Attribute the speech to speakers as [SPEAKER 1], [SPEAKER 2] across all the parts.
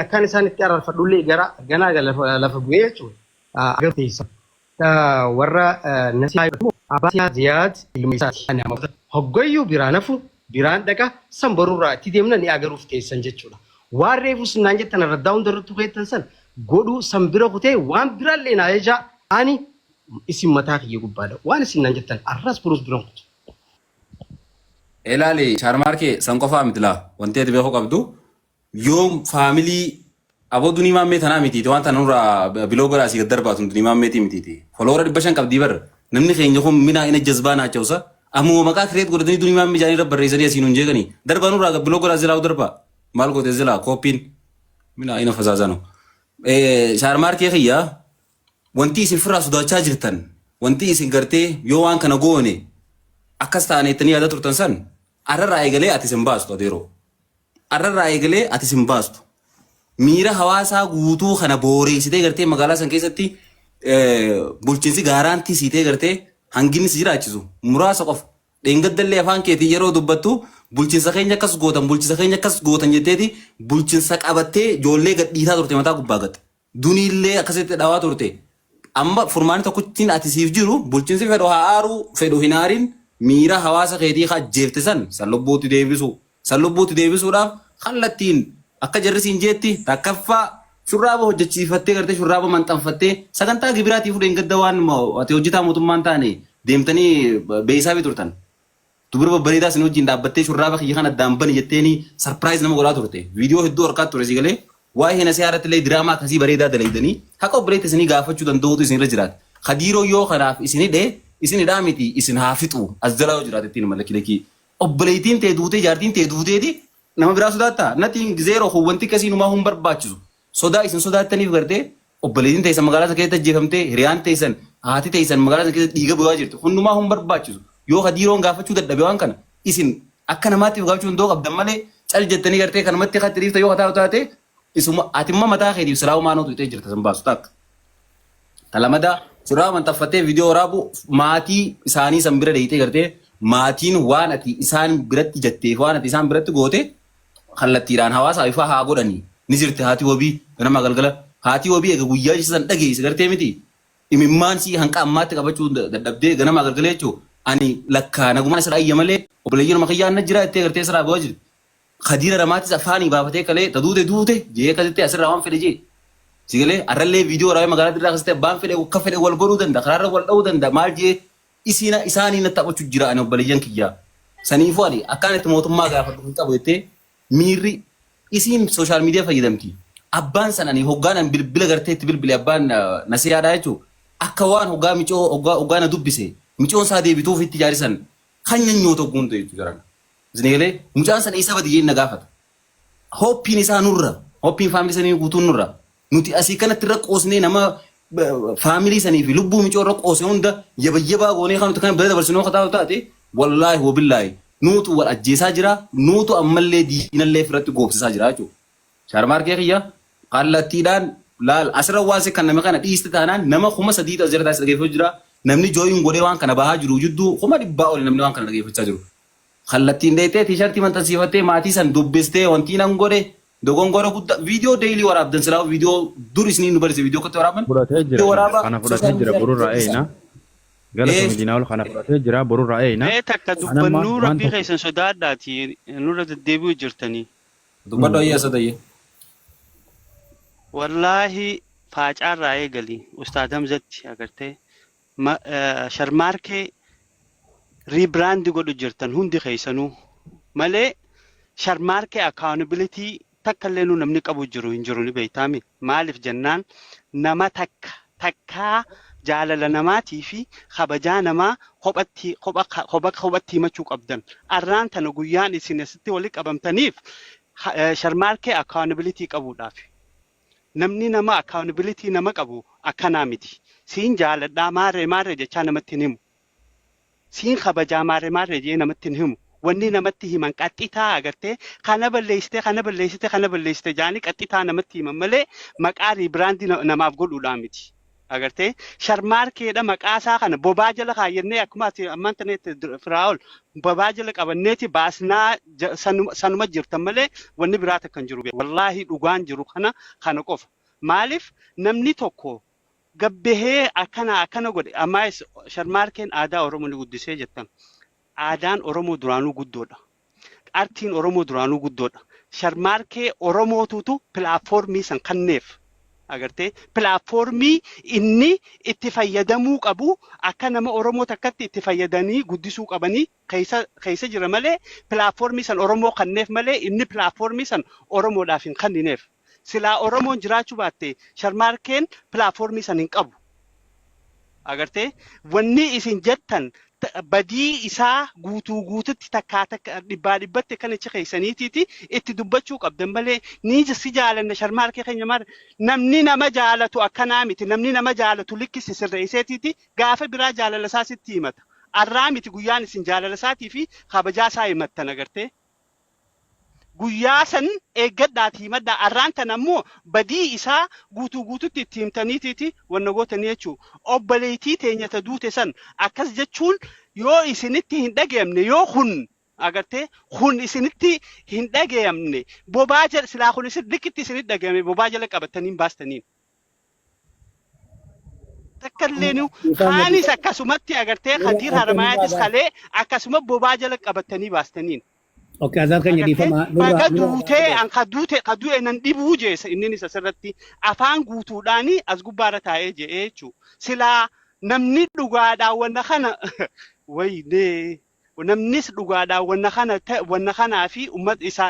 [SPEAKER 1] Akkaan isaan itti araarfadhullee gara ganaa lafa bu'ee jechuudha. Agaruu teessa. Warra Nasihaa immoo abbaa Ziyaad ilma isaati. Hoggayyuu biraan hafu biraan dhaqa san borurraa itti deemna ni agaruuf teessan jechuudha. Waan reefu sinnaan jettan raddaa hundarrattuu keettan san godhuu san bira kutee waan biraallee naa jechaa ani isin mataa kiyya gubbaadha. Waan isin naan jettan arras borus biran kutu.
[SPEAKER 2] Ilaali, Shaarmaarkee, san qofaa miti laa. Wanti ati beekuu qabdu, yoom family aboo Dunii Maammee tanaa mitiiti, waan tana nurraa biloo godhaa asii gad darbaatu Dunii Maammeetii mitiiti. Follower 500 qabdii bar. Namni keenya kun minaa ina jazbaa naachawsa. Ammoo maqaa create godhatanii Dunii Maammee jaanii irra barreessanii asii nuun jeeqanii. Darbaa nurraa biloo godhaa zilaa darbaa. Maal goote zilaa kooppiin minaa ina fasaasanu. Shaarmaarkee kiyyaa, wanti isin firraa sodaachaa jirtan, wanti isin gartee yoo waan kana goone akkas ta'aneettanii yaada turtan san, arrarraa eegalee ati isin baastu adeeroo. Arrarraa eegalee ati isin baastu. Miira hawaasaa guutuu kana booreessitee gartee magaalaa san keessatti bulchiinsi guarantee siitee gartee hanginni si jiraachisu muraasa qofa. Dheengaddallee afaan keetii yeroo dubbattu bulchiinsa keenya akkas gootan, bulchiinsa keenya akkas gootan jetteeti bulchiinsa qabattee ijoollee gadhiisaa turte mataa gubbaa gatte. Duniillee akkasitti dhawaa turte. Amma furmaanni tokkittiin ati siif jiru, bulchiinsi fedhu haa aaruu, fedhu hin aarin, miira hawaasa keetii ajjeefte san san lubbuutti deebisu. San lubbuutti deebisuudhaaf kallattiin akka jarri siin jeetti, takkaffaa shurraaba hojjechiifattee gartee shurraaba maxxanfattee sagantaa gibiraatii fudheen gadda waan ati hojjetaa mootummaan taane deemtanii beeysaa fi turtan. Dubara babbareedaa isin wajjin dhaabbattee shurraaba kiyya kana addaan bani jetteeni surprise nama godhaa turte. Viidiyoo hedduu harkaa ture si galee. Waa'ee hina siyaa irratti illee diraamaa akkasii bareedaa dalaydanii haqa obboleetti isinii gaafachuu danda'uutu isin irra jiraata. Kadiiroo yoo kanaaf isin hidhe, isin hidhaa miti, isin haa fixu as jalaa yoo jiraate ittiin hima lakki lakki. Obboleettiin tee duutee, jaartiin tee duuteeti nama biraa sodaattaa? Nothing, zero. Kun wanti akkasii numaa hun barbaachisu. Sodaa isin sodaattaniif gartee obboleettiin teessan magaalaa sana keessatti ajjeefamtee, hiriyaan teessan, haati teessan magaalaa sana keessatti dhiiga bu'aa jirti. Hundumaa hun barbaachisu. Yoo Kadiiroon gaafachuu dadhabe waan kana, isin akka namaatti gaafachuu danda'uu qabdan malee cal jettanii gartee kanumatti katti dhiifta yoo kataa'u taate, isuma atimma mataa keetiif silaa maanootu ixee jirta san baasu takka. Talamadaa suuraa maxxanfattee viidiyoo waraabu, maatii isaanii san bira deeyitee gartee maatiin waan ati isaan biratti jetteef, waan ati isaan biratti goote kallattiidhaan hawaasaaf ifaa haa godhanii. Ni jirti haati wabii ganama galgala. Haati wabii egaa guyyaa ishee san dhageesse gartee miti, imimmaan sii hanqa ammaatti qabachuu dadhabdee ganama galgala jechuun ani lakkaa nagumaan asirraa iyya malee obboleeyyan nama kiyyaan na jira jettee gartee asirraa bu'aa jirti. Kadiira Ramaatis afaanii baafatee kalee ta duute duute jee akkasitti asirraa waan fedhe jee. Sigalee arrallee viidiyoo waraabee magaalaa dirraa akkasitti abbaan fedhe akka fedhe wal godhuu danda'a, karaarra wal dha'uu danda'a, maal jee isiina isaanii na taphachuu jira ani obboleeyyan kiyyaa. Saniifuu ani akkaan itti mootummaa gaafadhu hin qabu jettee miirri isiin social media fayyadamti. Abbaan san ani hoggaan an bilbila gartee itti bilbile, abbaan nasiyaadhaa jechuun akka waan hoggaa micoo hoggaa na dubbise micoon isaa deebituuf itti jaarisan kan nyanyoota hogguun ta'e jechuudha jiran. Isin galee mucaan sana isa badi jeen na gaafata. Hopeiin isaa nurra. Hopeiin family sanii guutuun nurra. Nuti asii kanatti irra qoosnee nama family sanii fi lubbuu micoo irra qoosne hunda yabayyabaa goonee kan nuti kana bira dabarsinoo kataa'u taate, wallaahi wabillaahi nuutu wal ajjeesaa jira, nuutu ammallee diinallee ofirratti goobsisaa jira jechuudha. Shaarmaarkee kiyya, kallattiidhaan laal, asirra waan si kan nama kana dhiiste taanaan nama 3000tu as jala taasisa dhageeffachuu jira. Namni join godhee waan kana bahaa jiru jidduu 100,000 oli namni waan kana dhageeffachaa jiru. Kallattiin dheeytee T-shirtii maxxansiifattee maatii san dubbistee wanti nan godhe dogongora guddaa, viidiyoo daily waraabdan, silaa viidiyoo dur isinii nu barsiise viidiyoo akkatti waraaban
[SPEAKER 3] Fudhatee jira.
[SPEAKER 2] Viidiyoo waraabaa
[SPEAKER 3] Kana fudhatee
[SPEAKER 2] social
[SPEAKER 3] jira,
[SPEAKER 2] media
[SPEAKER 3] borurraa eeyna. Galatoomii Diinaa'ol, kana fudhatee jira, borurraa eeyna.
[SPEAKER 4] Mee takka
[SPEAKER 3] Anamma
[SPEAKER 4] dubbannuu
[SPEAKER 3] waan
[SPEAKER 4] rabbii
[SPEAKER 3] tokko
[SPEAKER 4] keessan sodaadhaati nurra deddeebi'u jirtanii.
[SPEAKER 2] Dubbadhu ayyaa isa tayyee.
[SPEAKER 4] Wallaahi faacaarraa eegali Ustaad Hamzatti agartee Sharmaarkee rebrand godhu jirtan hundi keessanuu malee Sharmaarkee accountability takka illee nu namni qabu jiru hin jiru ni beektaami. Maaliif jennaan, nama takka takkaa jaalala namaatii fi kabajaa namaa kophatti kopha kopha kophatti himachuu qabdan. Arraan tana guyyaan isin asitti walitti qabamtaniif Sharmaarkee accountability qabuudhaaf. Namni nama accountability nama qabu akkanaa miti. Siin jaaladhaa maarree maarree jechaa namatti hin himu. Siin kabajaa maarree maarree jee namatti hin himu. Wanni namatti himan qaxxitaa agartee kana balleessite, kana balleessite, kana balleessite jaanii qaxxitaa namatti himan malee maqaa rebrand namaaf godhuudhaa miti. Agartee Sharmaarkeedha maqaa isaa kana bobaa jala kaayyannee akkuma ati ammaan tana itti Firaa'ol bobaa jala qabanneeti baasnaa sanuma jirtan malee wanni biraa takka hin jiru. Wallaahi dhugaan jiru kana kana qofa. Maaliif namni tokko gabbahee akkana akkana godhe ammaayis Sharmaarkeen aadaa Oromoo ni guddisee jettan. Aadaan Oromoo duraanuu guddoodha. Artiin Oromoo duraanuu guddoodha. Sharmaarkee Oromootutu pilaatfoormii san kanneef. Agartee pilaatfoormii inni itti fayyadamuu qabu akka nama Oromoo takkatti itti fayyadanii guddisuu qabanii keessa keessa jira malee pilaatfoormii san Oromoo kanneef malee inni pilaatfoormii san Oromoodhaaf hin kannineef. Silaa Oromoon jiraachuu baatte Sharmaarkeen pilaatfoormii san hin qabu. Agartee wanni isin jettan badii isaa guutuu guututti takkaa takka dhibbaa dhibbatti kan ichi keessaniitiiti itti dubbachuu qabdan malee ni si jaalanna Sharmaarkee keenya maal namni nama jaalatu akkanaa miti namni nama jaalatu likki si sirreesseetiiti gaafa biraa jaalala isaa sitti himata. Arraa miti guyyaan isin jaalala isaatii fi kabajaa isaa himattan agartee. Guyyaa san eeggadhaatii himadhaa. Arraan tana ammoo badii isaa guutuu guututti itti himtaniitiiti wanna gootanii jechuu. Obboleeytii teenya ta duute san akkas jechuun yoo isinitti hin dhagayamne yoo kun agartee kun isinitti hin dhagayamne bobaa jala silaa kun isin likkitti isinitti dhagayame bobaa jala qabattanii hin baastaniin. Takka illee nu kaanis akkasumatti agartee Khadiir Haramaayatis kalee akkasuma bobaa jala qabattanii baastaniin.
[SPEAKER 5] Okay, azaar keenya
[SPEAKER 4] Agartee
[SPEAKER 5] dhiifama nurraa
[SPEAKER 4] baga
[SPEAKER 5] nurraa
[SPEAKER 4] duutee an ka duute ka du'e nan dhibuu jeesa inninis asirratti afaan guutuudhaani as gubbaarra taa'ee je'ee jechuu silaa namni dhugaadhaan wanna kana waynee namnis dhugaadhaan wanna kana wanna kanaa fi ummat isaa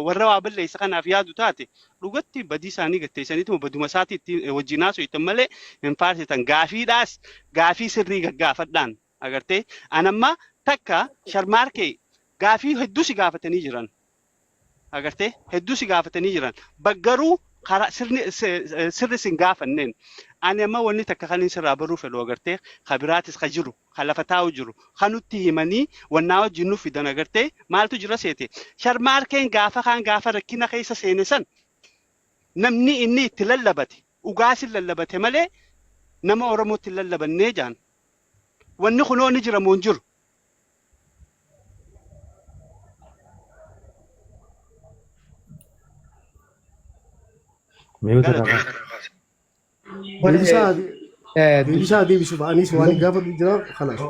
[SPEAKER 4] warra waa balleessa kanaaf yaadu taate dhugatti badii isaanii gatteessaniituma baduma isaatii itti wajjin haasoytan malee hin faarsitan gaafiidhaas gaafii sirrii gaggaafadhaan agartee an amma takka Sharmaarkee gaafii hedduu si gaafatanii jiran agartee hedduu si gaafatanii jiran garuu karaa sirni sirri sin gaafanneen ani amma wanni takka kan sirraa baruu fedhu agartee ka biraatis ka jiru ka lafa taa'u jiru ka nutti himanii wannaa wajjin nu fidan agartee maaltu jira seete Sharmaarkeen gaafa kaan gaafa rakkina keessa seene san namni inni itti lallabate dhugaasin lallabate malee nama Oromootti hin lallabannee jaan Wanni kunoo ni jira moo hin jiru?
[SPEAKER 3] Mute irraa
[SPEAKER 4] Galatoom.
[SPEAKER 3] kaasa.
[SPEAKER 6] Deebisaa deebisaa deebisuuf anis waan gaafadhu jira kanaaf.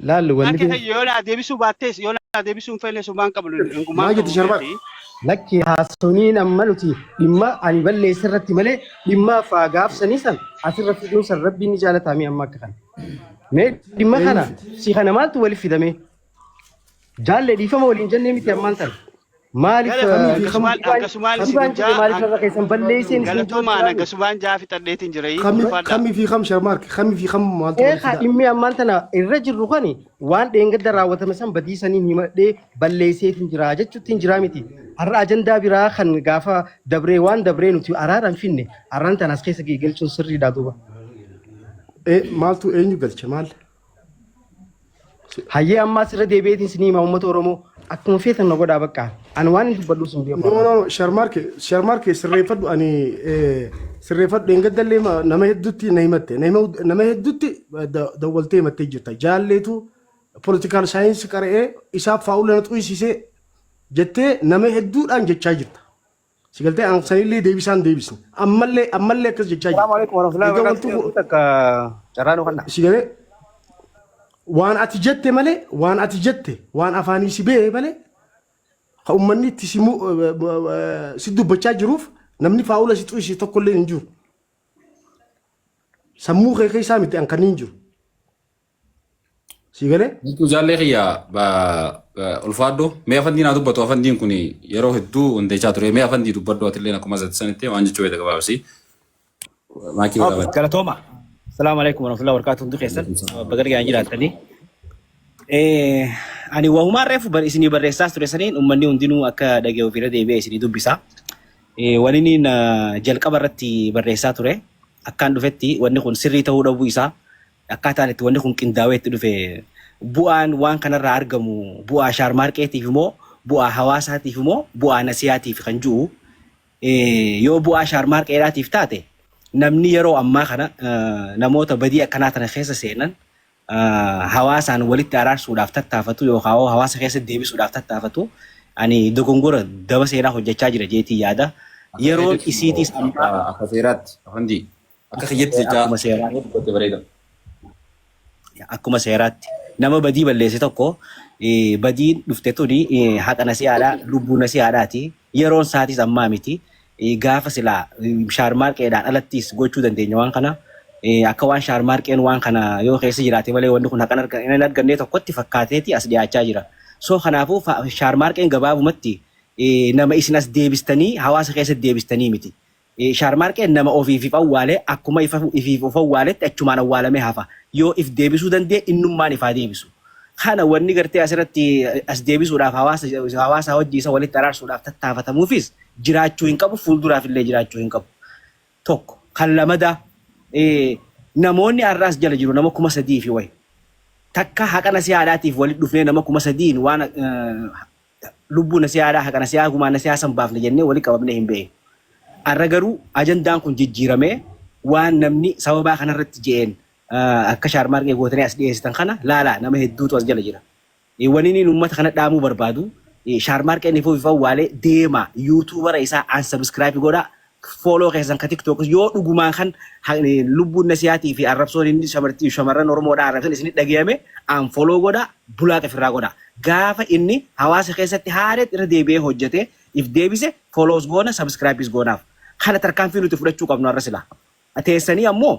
[SPEAKER 1] Laallu wanni
[SPEAKER 4] Akka
[SPEAKER 1] kun
[SPEAKER 4] kiyya yoo naa deebisuu baattees yoo naa deebisuu hin feene sumaan qabnu
[SPEAKER 6] Maal
[SPEAKER 4] hin
[SPEAKER 6] jette
[SPEAKER 4] qabu
[SPEAKER 6] Sharmaa?
[SPEAKER 4] beekti.
[SPEAKER 1] Lakki haasoniin amma nuti dhimma ani balleesse irratti malee dhimma gaafsanii san asirra fiduun san rabbiin ni jaalataa mi amma akka kana. Mee dhimma
[SPEAKER 6] Eenyu
[SPEAKER 1] kana
[SPEAKER 6] fide?
[SPEAKER 1] si kana maaltu waliif fidame? Jaalle dhiifama waliin jennee miti ammaan tana. Maaliif
[SPEAKER 4] Galatooma
[SPEAKER 6] Kamii fi kam
[SPEAKER 4] akkasumaan
[SPEAKER 1] dhibaan
[SPEAKER 4] akkasumaan
[SPEAKER 1] dhibaan
[SPEAKER 4] isin
[SPEAKER 1] jedhe
[SPEAKER 4] jaa
[SPEAKER 1] maaliif irra keessan balleesseen isin
[SPEAKER 4] galatoomaan
[SPEAKER 1] jaalladha.
[SPEAKER 4] akkasumaan jaa fixadheetiin jira
[SPEAKER 6] kamii
[SPEAKER 4] ulfaadhaa.
[SPEAKER 6] kamii fi kam Sharmaark kamii fi kam maaltu waliif
[SPEAKER 1] Eegaa
[SPEAKER 6] fidaa?
[SPEAKER 1] dhimmi ammaan tana irra jirru kani waan dheengadda raawwatame san badii saniin himadhee balleesseetiin jira jechuutti jira miti. Har'a ajandaa biraa kan gaafa dabree waan dabree nuti araaraan finne har'aan tana as keessa galchuun sirriidha duuba.
[SPEAKER 6] Maaltu eenyu galche maal?
[SPEAKER 1] Hayyee ammaas irra deebi'eetiin isinii hima uummata Oromoo akkuma feetan na godhaa bakka. Ani waan hin dubbadhu sun beeku
[SPEAKER 6] No,
[SPEAKER 1] har'a.
[SPEAKER 6] no, no, Sharmaarke, Sharmaarke sirreeffadhu ani sirreeffadhu engaddallee nama hedduutti na himatte. Nama hedduutti dawwaltee himattee jirta. Jaalleetu politikaal saayinsii qara'ee isaaf faa'ula na xuyisisee jettee nama hedduudhaan jechaa jirta. Si galtee an sanillee deebisaan deebisne. Ammallee ammallee akkas jechaa
[SPEAKER 7] Assalamu
[SPEAKER 6] jirta.
[SPEAKER 7] alaikum warahmatullahi
[SPEAKER 6] Egaa
[SPEAKER 7] wabarakatuh.
[SPEAKER 6] wanti kun
[SPEAKER 7] Takka carraa nu kanna.
[SPEAKER 6] si galee waan ati jette malee waan ati jette waan afaanii si be'e malee ka ummanni itti si si dubbachaa jiruuf namni faa'ula si xuyise tokkollee hin jiru. Sammuu kee keessaa miti an kan hin jiru. Sii galee?
[SPEAKER 2] Niituu jaallee kiyya ulfaadhu mee afandiin haa dubbatu afandiin kun yeroo hedduu hundeechaa ture mee afandii dubbadhu atillee akkuma asatti sanitti waan jechuu feete gabaabsi. Maakii
[SPEAKER 7] Ok,
[SPEAKER 2] godhaa
[SPEAKER 7] galatooma. Assalamu alaikum warahmatullahi wabarakatuh. Hundi keessan baga nagaan jiraattanii. Ani wahumaan reefu isinii barreessaas ture saniin uummanni hundinuu akka dhaga'e ofirra deebi'ee isinii dubbisa. Wani inni jalqaba irratti barreessaa ture akkaan dhufetti wanni kun sirrii ta'uu dhabuu isaa akkaataan itti wanni kun qindaawee itti dhufe bu'aan waan kanarraa argamu bu'aa shaarmaarqeetiif immoo bu'aa hawaasaatiif immoo bu'aa nasiyaatiif kan jiru Yoo bu'aa Shaarmaarkeedhaatiif taate namni yeroo ammaa kana namoota badii akkanaa tana keessa seenan hawaasaan walitti araarsuudhaaf tattaafatu yookaan hawaasa keessa deebisuudhaaf tattaafatu ani dogongora daba seenaa hojjechaa jira jeetii yaada.
[SPEAKER 2] Akka
[SPEAKER 7] Yeroon
[SPEAKER 2] keetitti
[SPEAKER 7] isiitiis
[SPEAKER 2] immoo
[SPEAKER 7] ammaa
[SPEAKER 2] akka akka seeraatti afandi akka kiyyatti jechaa
[SPEAKER 7] akkuma seeraatti.
[SPEAKER 2] yoo dubbatte bareeda.
[SPEAKER 7] Akkuma seeraatti nama badii balleesse tokko badiin dhufte tuni haqa nasihaadhaa lubbuu nasihaadhaati yeroon isaatis ammaa miti. Gaafa silaa Shaarmaarqeedhaan alattis gochuu dandeenya waan kana akka waan Shaarmaarqeen waan kana yoo keessa jiraate malee wanni kun haqa hin argannee tokkotti fakkaateeti as dhiyaachaa jira. So kanaafuu Shaarmaarqeen gabaabumatti nama isin as deebistanii hawaasa keessa deebistanii miti. Shaarmaarqeen nama ofiif if awwaale akkuma ifiif of awwaaletti achumaan awwaalamee hafa. Yoo if deebisuu danda'e innummaan ifaa deebisu. Kana wanni gartee asirratti as deebisuudhaaf hawaasa hawaasa hojii isa walitti araarsuudhaaf tattaafatamuufis jiraachuu hin qabu fuulduraaf illee jiraachuu hin qabu. Tokko kan lamadaa namoonni har'aas jala jiru nama 3000 fi wayi. Takka haqa nasihaadhaatiif walitti dhufnee nama 3000n waan lubbuu nasihaadhaa haqa nasihaa gumaa nasihaa san baafne jennee walitti qabamnee hin beeknu. Har'a garuu ajandaan kun jijjiiramee waan namni sababaa kanarratti je'een akka Shaarmaarqee gootanii as dhiyeessitan kana laalaa nama hedduutu as jala jira. Wanni inni uummata kana dhaamuu barbaadu Shaarmaarqeen ifuu ifa awwaalee deema YouTubera isaa unsubscribe godhaa follow keessan ka TikTok yoo dhugumaan kan lubbuun nasihaatii fi arrabsoon inni shamartii shamarran Oromoodhaa arrabsan isin dhagayame unfollow godhaa bulaa ofirraa godhaa. Gaafa inni hawaasa keessatti haareet irra deebi'ee hojjetee if deebise follows goona subscribes goonaaf. Kana tarkaanfii nuti fudhachuu qabnu har'a silaa. Teessanii ammoo